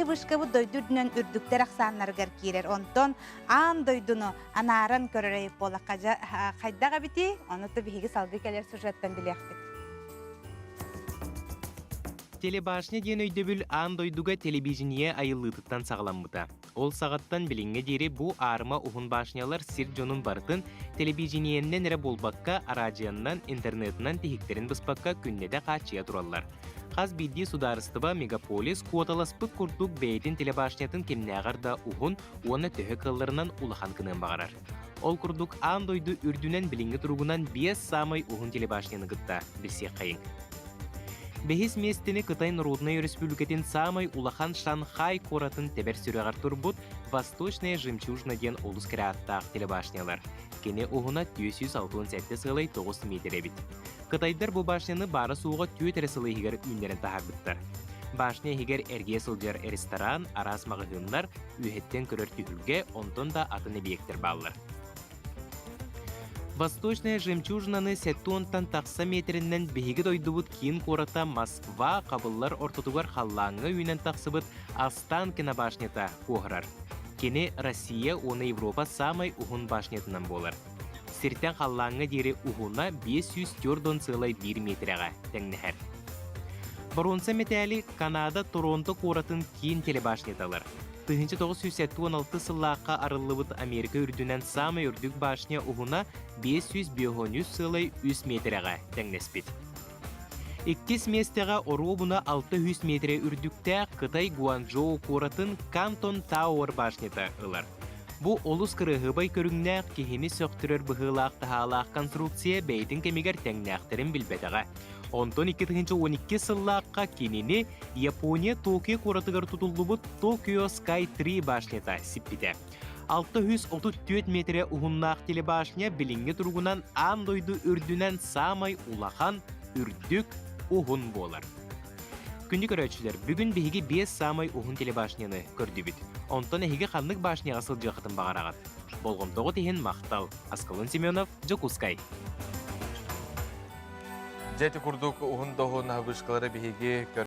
Вышкабыт дойду үрдүнэн үрдүктэр ахсааннарыгар киирэр. Онтон аан дойдуну анааран көрөр эйип буоллахха дьэ хайдах эбитий? Ону то биһиги салгыы кэлэр сюжеттан билиэхпит. Телебашня диэн өйдөбүл аан дойдуга телевидение айыллыытыттан саҕаламмыта. Ол саҕаттан билиҥҥэ диэри бу аарыма уһун башнялар сир дьонун барытын телевидениеннэн эрэ буолбакка, араадьыйаннан, интернетынан тиһиктэрин быспакка күннэтэ хааччыйа тураллар. Хас биирдии судаарыстыба мегаполис куоталаспыт курдук бэйэтин телебашнятын кимнээҕэр да уһун уонна төһө кыалларынан улахан гыныан баҕарар. Ол курдук аан дойду үрдүнэн билиҥҥи туругунан биэс саамай уһун телебашняны кытта билсиэххэйиҥ. Бэһис миэстэни Кытай Народнай Өрөспүүбүлүкэтин саамай улахан Шанхай куоратын тэбэр сүрэҕэр турбут Восточная жемчужина диэн олус кэрэ ааттаах телебашнялар. Кини уһуна 467 сыалай 9 метр эбит. Кытайдар бу башняны баара-суоҕа түөрт эрэ сыл иһигэр үүннэрэн таһаарбыттар. Башня иһигэр эргийэ сылдьар ресторан, араас маҕаһыыннар, үөһэттэн көрөр түһүлгэ, онтон да атын эбийиэктэр бааллар. Восточная жемчужинаны 70-тан тахса метринэн биһиги дойдубут киин куората Москва хабыллар ортотугар халлааҥҥа үүнэн тахсыбыт Останкино башнята куоһарар. Кини Россия уонна Европа саамай уһун башнятынан буолар. Сиртэн халлааҥҥа диэри уһуна 504,1 миэтэрэҕэ тэҥнэһэр. Боруонса мэтээли Канада Торонто куоратын киин телебашнята ылар. 1976 сыллаахха арыллыбыт Америка үрдүнэн саамай үрдүк башня уһуна 553,3 миэтэрэҕэ тэҥнэспит. Иккис миэстэҕэ оруобуна 600 миэтэрэ үрдүктээх Кытай Гуанчжоу куоратын Кантон Тауэр башнята ылар. Бу олус кыраһыабай көрүҥнээх, киһини сөхтөрөр быһыылаах-таһаалаах конструкция бэйэтин кэмигэр тэҥнээхтэрин билбэтэҕэ. Онтон 2012 сыллаахха кинини Япония Токио куоратыгар тутуллубут Токио Sky 3 башнята сиппитэ. 634 миэтэрэ уһуннаах телебашня билиҥҥи туругунан аан дойду үрдүнэн саамай улахан, үрдүк, уһун буолар. Күндү көрөөччүлэр, бүгүн биһиги биэс саамай уһун телебашняны көрдүбүт. Онтон эһиги ханнык башняҕа сылдьыаххытын баҕараҕыт? Болҕомтоҕут иһин махтал. Аскалон Семенов, Дьокуускай. Дьэ ити курдук уһун да уһун вышкалары биһиги көр.